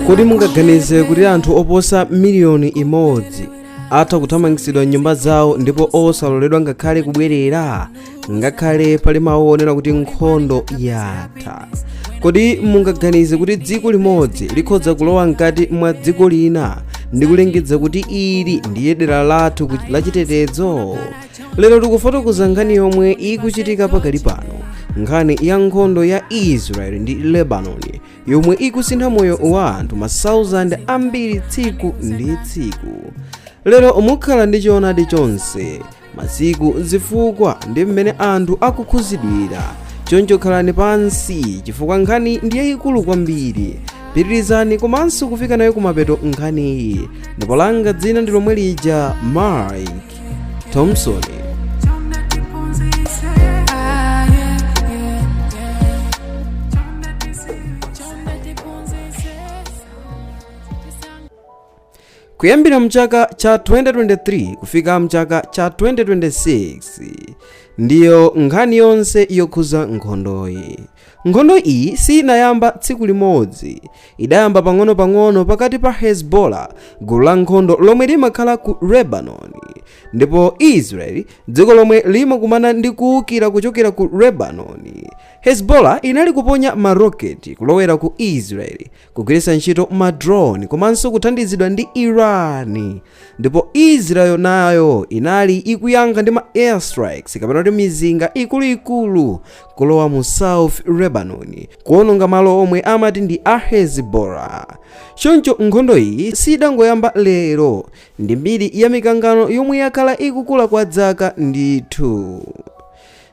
Kodi mungaganize kuti anthu oposa miliyoni 1 atha kuthamangitsidwa m'nyumba zawo ndipo osaloledwa ngakhale kubwerera, ngakhale pali mawu onena kuti nkhondo yatha? Kodi mungaganize kuti dziko limodzi likhoza kulowa mkati mwa dziko lina ndi kulengeza kuti ili ndiye dera lathu lachitetezo? Lero tikufotokoza nkhani yomwe ikuchitika pakali pano, nkhani ya nkhondo ya Israel ndi Lebanon yomwe ikusintha moyo wa anthu ma 1000 ambiri tsiku ndi tsiku. Lero mukhala ndi choonadi chonse, masiku, zifukwa ndi mmene anthu akukhuzidwira. Choncho khalani pansi chifukwa nkhani ndi yayikulu kwambiri. Pitirizani komanso kufika nayo kumapeto nkhaniyi. Ndipo langa dzina ndi lomwe lija, Mike Thompson. Kuyambira mchaka cha 2023 kufika mchaka cha 2026 ndiyo nkhani yonse yokhuza nkhondoyi. Nkhondo iyi sinayamba tsiku limodzi. Idayamba pang'ono-pang'ono pakati pa Hezbollah, gulu la nkhondo lomwe limakhala ku Lebanon, ndipo Israel, dziko lomwe limakumana ndi kuwukira kuchokera ku Lebanon. Hezbollah inali kuponya ma rocket kulowera ku Israel, kugwiritsa ntchito ma drone komanso kuthandizidwa ndi Iran. Ndipo Israel nayo inali ikuyankha ndi ma airstrikes, kapena kuti mizinga ikuluikulu, kulowa mu South Lebanon, kuwononga malo omwe amati ndi a Hezbollah. Choncho nkhondo iyi sidangoyamba lero, ndi mbiri ya mikangano yomwe yakhala ikukula kwa zaka ndithu.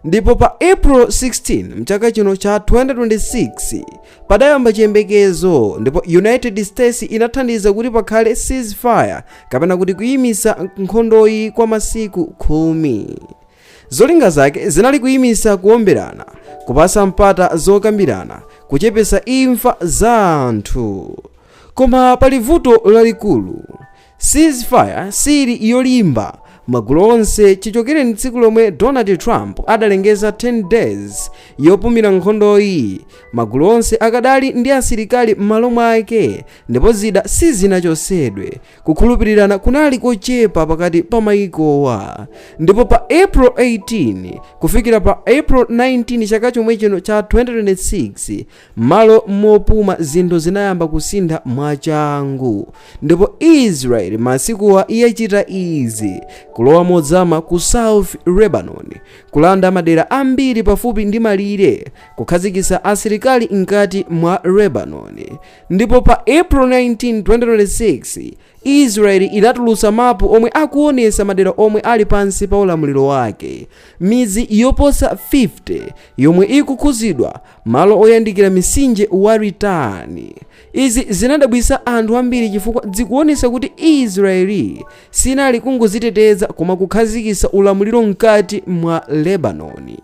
Ndipo pa April 16 mchaka chino cha 2026 padayamba chiyembekezo, ndipo United States inathandiza kuti pakhale ceasefire, kapena kuti kuyimisa nkhondoyi kwa masiku 10. Zolinga zake zinali kuyimisa kuwomberana, kupasa mpata zokambirana, kuchepesa imfa za anthu. Koma pali vuto lalikulu: ceasefire sili yolimba. Magulu onse chichokereni tsiku lomwe Donald Trump adalengeza 10 days yopumira nkhondoyi, magulu onse akadali ndi asilikali m'malo mwake ndipo zida sizinachosedwe. Kukhulupirirana kunali kochepa pakati pa mayikowa. Ndipo pa April 18 kufikira pa April 19 chaka chomwe chino cha 2026, malo mopuma zinthu zinayamba kusintha mwachangu. Ndipo Israel masikuwa yachita izi: kulowa mozama ku South Lebanon, kulanda madera ambiri pafupi ndi malire, kukhazikitsa asilikali mkati mwa Lebanon. Ndipo pa April 19 2026 Israel inatulutsa mapu omwe akuonesa madera omwe ali pansi pa ulamuliro wake, midzi yoposa 50 yomwe ikukhuzidwa, malo oyandikira mitsinje wa Litani. Izi zinadabwitsa anthu ambiri chifukwa zikuonesa kuti Israeli sinali kungoziteteza koma kukhazikitsa ulamuliro mkati mwa Lebanon.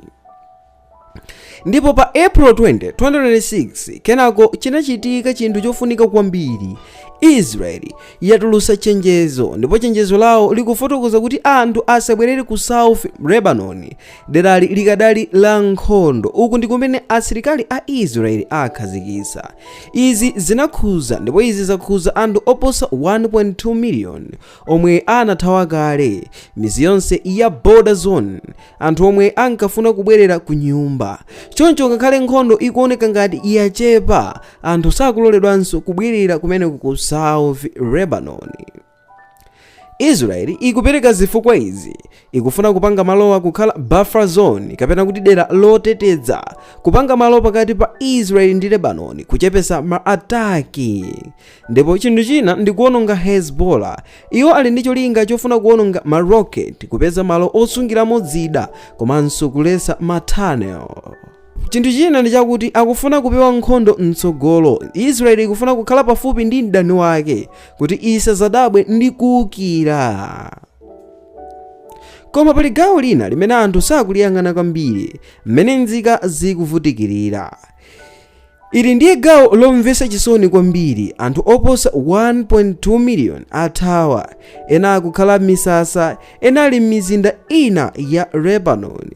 Ndipo pa April 20 2026 kenako chinachitika chinthu chofunika kwambiri. Israeli yatulutsa chenjezo, ndipo chenjezo lawo likufotokoza kuti anthu asabwerere ku South Lebanon, derali likadali la nkhondo. Uku ndi kumene asilikali a Israeli akhazikitsa. Izi zinakhuza ndipo izi zakhuza anthu oposa 1.2 million omwe anathawa kale midzi yonse ya border zone, anthu omwe ankafuna kubwerera ku nyumba. Choncho ngakhale nkhondo ikuoneka ngati yachepa, anthu sakuloledwanso kubwerera kumeneko ku South Lebanon. Israeli ikupereka zifukwa izi: ikufuna kupanga malowa kukhala buffer zone, kapena kuti dera loteteza, kupanga malo pakati pa Israeli ndi Lebanon, kuchepesa ma attack. Ndipo chinthu china ndi kuwononga Hezbollah. Iwo ali ndi cholinga chofuna kuwononga ma rocket, kupeza malo osungiramo zida komanso kulesa ma tunnel. Chinthu china ndi chakuti akufuna kupewa nkhondo mtsogolo. Israeli ikufuna kukhala pafupi ndi mdani wake kuti isazadabwe ndi kuwukira. Koma pali gawo lina limene anthu sakuliyang'ana kwambiri, mmene nzika zikuvutikirira. Ili ndiye gawo lomvetsa chisoni kwambiri. Anthu oposa 1.2 million athawa, ena akukhala m'misasa, ena ali m'mizinda ina ya Lebanon.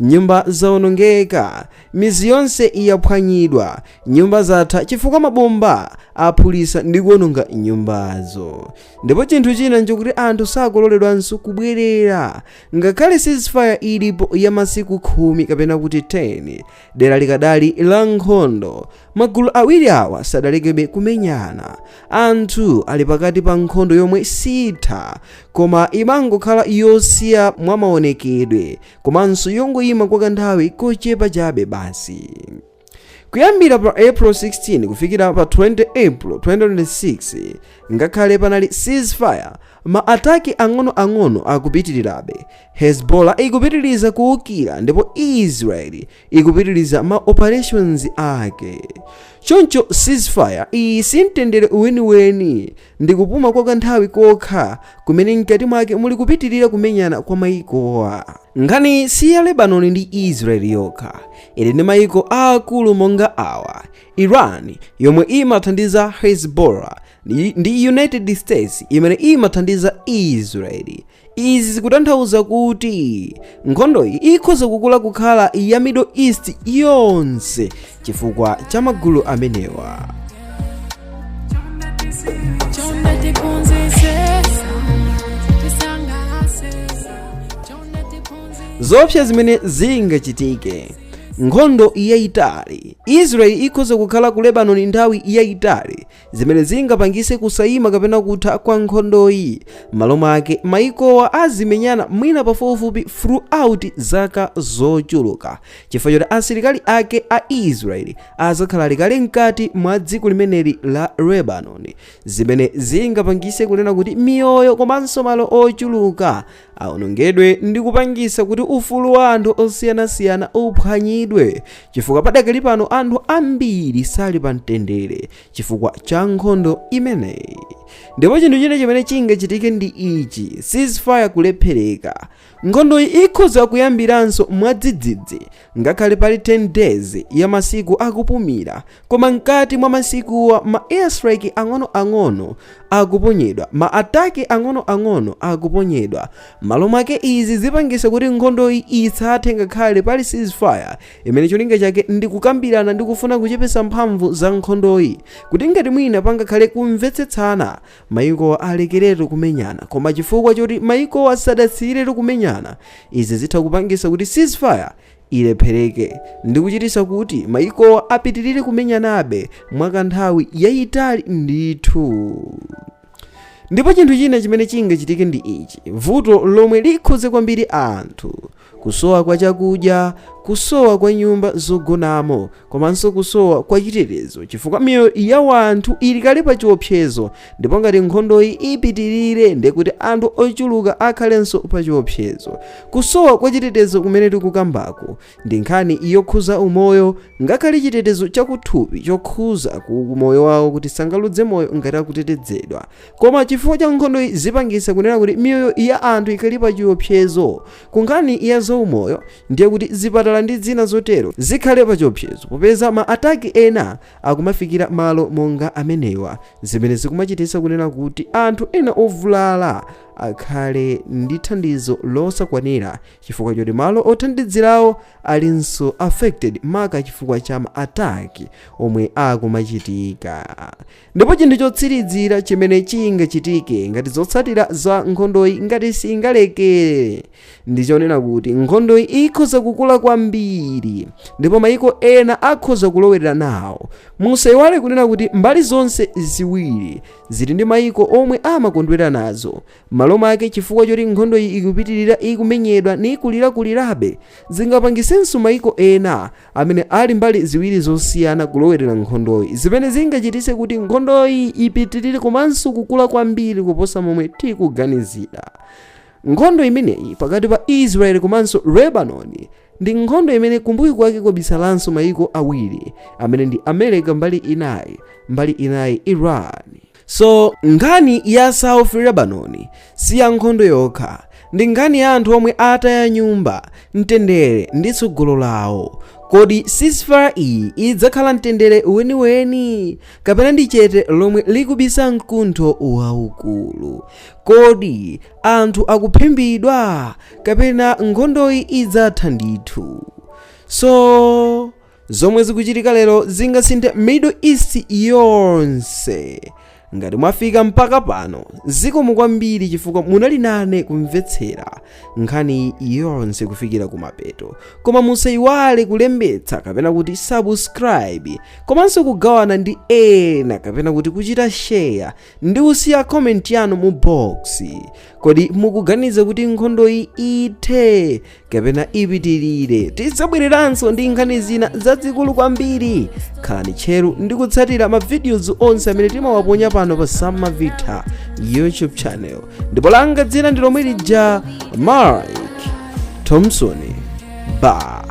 Nyumba zawonongeka, midzi yonse yaphwanyidwa, nyumba zatha chifukwa mabomba aphulitsa ndi kuwononga nyumbazo. Ndipo chinthu china nchokuti anthu sakuloledwanso kubwerera ngakhale ceasefire ilipo ya masiku 10 kapena kuti 10. Dera likadali la nkhondo. Magulu awiri awa sadalekebe kumenyana. Anthu ali pakati pa nkhondo yomwe sitha, koma imangokhala yosiya mwamaonekedwe komanso yongoyima kwa kanthawi kochepa chabe basi. Kuyambira pa April 16 kufikira pa 20 April 2026, ngakhale panali ceasefire, ma attack ang'onoang'ono akupitirirabe. Hezbollah ikupitiriza kuwukira ndipo Israel ikupitiriza ma operations ake. Choncho ceasefire iyi si mtendere weniweni, ndi kupuma kwa kanthawi kokha kumene mkati mwake muli kupitirira kumenyana kwa mayikowa. Nkhani si ya Lebanon ndi Israel yokha, ili ndi mayiko aakulu monga awa: Iran yomwe imathandiza Hezbollah ndi United States imene imathandiza Israel. Izi zikutanthauza kuti nkhondoyi ikhoza kukula kukhala ya Middle East yonse chifukwa cha magulu amenewa. Chonde tiphunzitse, tisangalase. Chonde tiphunzitse. Zoopsa zimene zingachitike: nkhondo yayitali. Israel ikhoza kukhala ku Lebanon nthawi yayitali, zimene zingapangise kusayima kapena kutha kwa nkhondoyi. M'malo mwake mayikowa azimenyana mwina pafupifupi throughout zaka zochuluka, chifukwa choti asilikali ake a Israel azakhala alikale mkati mwa dziko limeneli la Lebanon, zimene zingapangise kunena kuti miyoyo komanso malo ochuluka awonongedwe ndi kupangisa kuti ufulu wa anthu osiyanasiyana uphwanyidwe, chifukwa padakali pano anthu ambiri sali pa mtendere chifukwa cha nkhondo imeneyi. Ndipo chinthu china chimene chingachitike ndi ichi: ceasefire kulephereka. Nkhondoyi ikhoza kuyambiranso mwadzidzidzi ngakhale pali 10 days ya masiku akupumira, koma mkati mwa masikuwa ma airstrike ang'onoang'ono akuponyedwa, ma attack ang'onoang'ono akuponyedwa. M'malo mwake izi zipangisa kuti nkhondoyi isathe ngakhale pali ceasefire, imene cholinga chake ndi kukambirana ndi kufuna kuchepesa mphamvu za nkhondoyi, kuti ngati mwina pangakhale kumvetsetsana, mayiko alekeretu kumenyana. Koma chifukwa choti mayiko asadatsiyiretu kumenyana, izi zitha kupangisa kuti ceasefire ilephereke ndi kuchitisa kuti mayikowa apitirire kumenyanabe mwakanthawi yayitali ndithu. Ndipo chinthu china chimene chingachitike ndi ichi: vuto lomwe likhuze kwambiri anthu, kusowa kwa chakudya, kusowa kwa nyumba zogonamo, komanso kusowa kwa chitetezo, chifukwa miyoyo ya wanthu ili kale pa chiopsezo. Ndipo ngati nkhondoyi ipitirire, ndekuti anthu ochuluka akhalenso pa chiopsezo. Kusowa kwa chitetezo kumene tikukambako ndi nkhani yokhuza umoyo, ngakhale chitetezo chakuthupi chokhuza ku moyo wawo, kuti sangaludze moyo ngati akutetezedwa. Koma chifukwa cha nkhondoyi zipangisa kunena kuti miyoyo ya anthu ikhali pa chiopsezo. Ku nkhani ya zaumoyo, ndiye kuti zipatala ndi zina zotero zikhale pa chiopsezo, popeza ma attack ena akumafikira malo monga amenewa, zimene zikumachititsa kunena kuti anthu ena ovulala akhale ndi thandizo losakwanira, chifukwa choti malo othandizirawo alinso affected, maka chifukwa cha ma attack omwe akumachitika. Ndipo chinthu chotsirizira chimene chingachitike ngati zotsatira za nkhondoyi ngati singalekere, ndi chonena kuti nkhondoyi ikhoza kukula kwambiri ndipo mayiko ena akhoza kulowerera nawo. Musayiwale kunena kuti mbali zonse ziwiri zili ndi mayiko omwe amakondwera nazo. M'malo mwake, chifukwa choti nkhondoyi ikupitirira, ikumenyedwa ni kulirakulirabe, zingapangisenso mayiko ena amene ali mbali ziwiri zosiyana kulowerera nkhondoyi, zimene zingachititse kuti nkhondoyi ipitirire komanso kukula kwambiri kuposa momwe tikuganizira. Nkhondo imeneyi pakati pa Israel komanso Lebanon ndi nkhondo imene kumbuyo kwake kwabisalanso mayiko awiri amene ndi America mbali inayi, mbali inayi Iran. So nkhani ya South Lebanon si ya nkhondo yokha, ndi nkhani ya anthu omwe ataya nyumba, mtendere ndi tsogolo lawo. Kodi ceasefire iyi idzakhala mtendere weniweni kapena ndi chete lomwe likubisa mkuntho waukulu? Kodi anthu akuphimbidwa kapena nkhondoyi idzatha ndithu? So zomwe zikuchitika lero zingasinthe Middle East yonse. Ngati mwafika mpaka pano, zikomo kwambiri chifukwa munali nane kumvetsera nkhani yonse kufikira kumapeto. Koma musayiwale kulembetsa kapena kuti subscribe, komanso kugawana ndi ena kapena kuti kuchita share ndi kusiya comment yanu mu box. Kodi mukuganiza kuti nkhondoyi ithe kapena ipitirire? Tidzabwereranso ndi nkhani zina zazikulu kwambiri. Khalani tcheru ndi kutsatira ma videos onse amene timawaponya pano pa Sam Mavita YouTube channel. Ndipo langa dzina ndi lomwe lija, Mike Thompson. Bye.